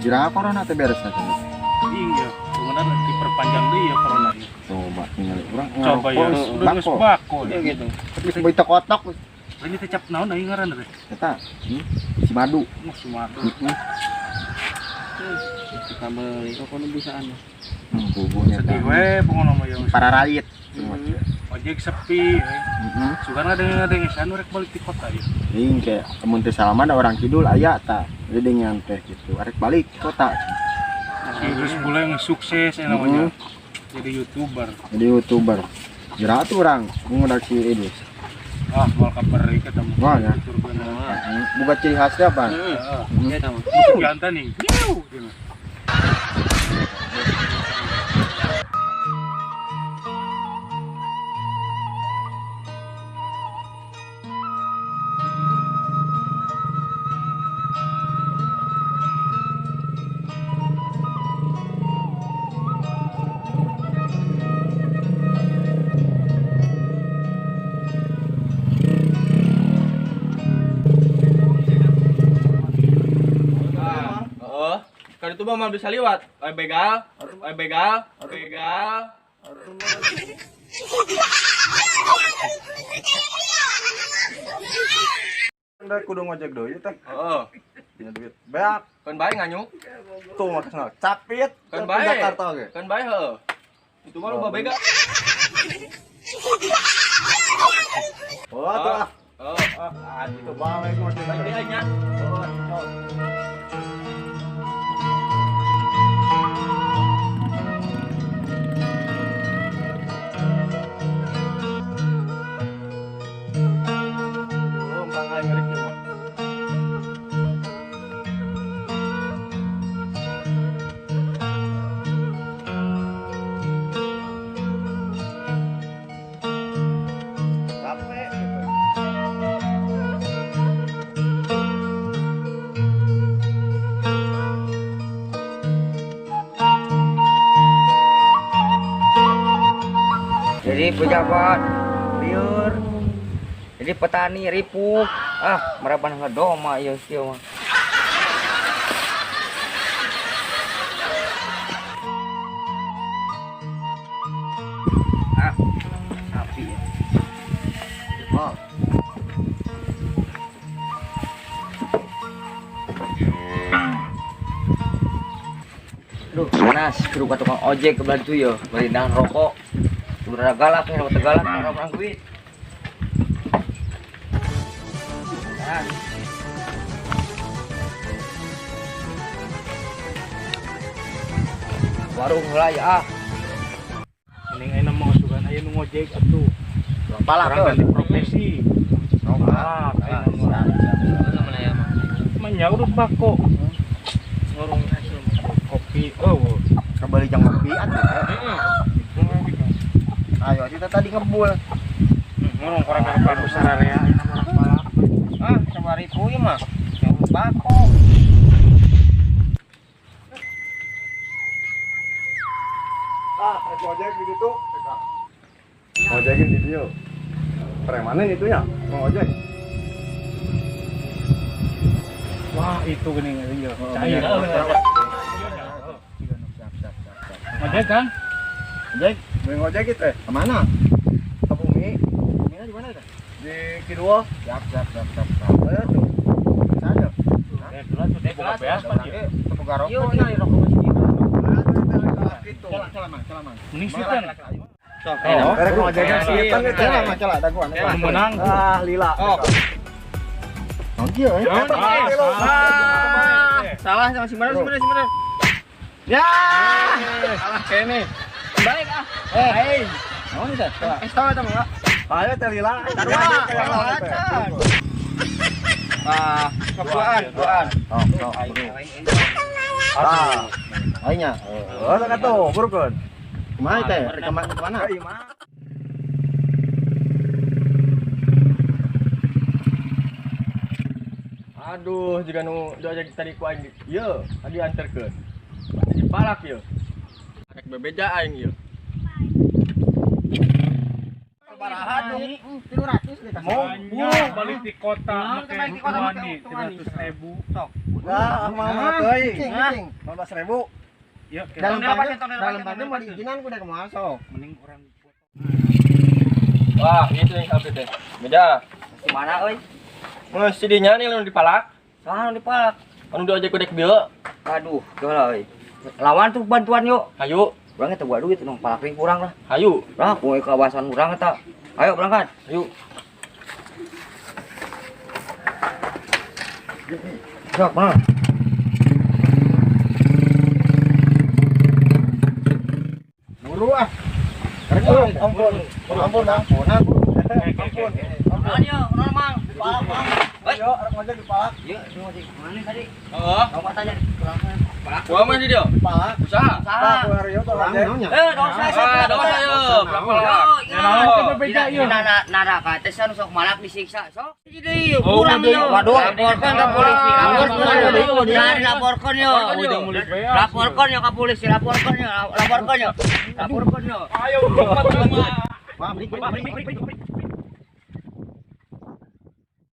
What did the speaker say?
Jira corona teh beres aja. Iya, sebenarnya diperpanjang deui ya corona ieu. Coba tinggal urang Coba ya, udah geus bako. Ya gitu. Geus beuti kotok. Ini teh cap naon euy ngaranna teh? Eta, si madu. Oh, si madu. Heeh. Kita beli kok nu bisaan. Bubuhnya Sedih we pokona mah ya. Para rakyat. Ojek sepi. Heeh. Sugan ngadenge-ngadenge anu rek balik di kota ya. Ing kayak mun teu salaman orang kidul aya ta. Jadi dengan teh gitu. Arek balik ke kota. Si Idrus bule yang sukses ya namanya. Jadi YouTuber. Jadi YouTuber. Jira tuh orang ngudak si Idrus. Ah, mau kabar ketemu. Wah, ya. Buka ciri khasnya apa? Heeh. Heeh. Ya tahu. Jantan nih. Miau, gitu. Heeh. Kan itu mah bisa liwat. Ay begal, ay begal, begal. Anda kudu ngojek deui teh. Heeh. Dina duit. Beak. Kan bae nganyu. Tuh maksudna capit. Kan bae. Jakarta ge. Kan bae heeh. Itu mah loba begal. Oh, atuh ah. Heeh. Ah, itu bae ngojek. Bae deui nya. Oh, cok. Oh, mangga ngerik ieu mah. Capek gitu. Jadi pejabat liur, jadi petani ripuh, ah meraban ngedoma ieu kieu mah. Ah, sapi ya. Oh. Duh, panas, kudu ka tukang ojek ke belah ditu yeuh, bari dahan rokok. Udah galak nih, rokok galak, orang duit. Nah. Warung heula ya ah. Mending ayeuna mah sugan aya nu ngojek atuh. Palak Orang ganti profesi. Palak. Ayeuna mah. Mana ya mah. Mah udah bako. Ngorong hasil. Kopi oh. Kembali jang ngopi atuh. Heeh. Ayo kita tadi ngebul. Ngorong korang ka sararea ayeuna mah orang palak. Ah, sama ripu ieu mah. Yang bako. Ah, rek ngojek di ditu. Ngojekin di dieu. Premanen itu ya, mau ngojek. Wah, itu geuning ieu. Cair. Ngojek, Kang? Ojek, Mau ngojek gitu teh. kemana? Ke bumi. Bumina di mana teh? Di Kidul. Siap, siap, siap, siap. siap. Ayo tuh. Saya. Boga beas pan ieu. Teu boga rokok. Ieu tinggal di rokok masih. Gitu. Cela, cela, Mang, cela, Mang. Mending sitan. Oh, Rek ngojekan sitan gitu. Cela, Mang, cela, daguan. daguan. Nu meunang. Ah, lila. Oh. Naon kieu eh? Ah, salah sama si mana si mana si mana. Ya. Salah kene. Balik ah. Eh, Aing. naon teh? Eh, tahu eta mah. Ayo teh lila. Ah, duaan, duaan. Oh, oh. Ah, Aingnya. oh, tak atuh, burukeun. Kumaha teh? Rek kemana? Aduh, jika nu diajak tadi ku aing ieu, tadi anterkeun. Jadi palak ieu. Rek bebeja aing ieu. Sabaraha tuh? 300 deh kasih. Banyak balik di kota make wani 300.000. Sok. Lah, mah teuing. Cing, 15.000. Ya, dalam dalam mau diizinan ku dek masuk. Mending orang Wah, itu yang sampai teh. Beda. Gimana euy? Mun si dinya nih nu dipalak. Saha nu dipalak? Anu di ojek ku dek bieu. Aduh, geula euy. Lawan tuh bantuan yuk. Hayu. Urang eta buat duit nong palak kurang lah. Hayu. Lah, ku kawasan urang eta. Ayo berangkat. Hayu. Sok, mana? Buru ah. Ampun, ampun, ampun, ampun. Ampun yo, naon Mang? Dipalak, Mang. Yo, arek ngojek dipalak. Yo, ngojek. Mana tadi? Heeh. Kamu tanya. Gua mah di dia. Dipalak. Usaha. Usaha. Ojek. Eh, dosa saya. Dosa yo. Yo, naraka teh sok malak disiksa. Sok jadi kurang yo. Laporkan ke polisi. Laporkan. Laporkan yo. Laporkan yo ke polisi, laporkan yo. Laporkan yo. Laporkan yo. Ayo, Wah, beri.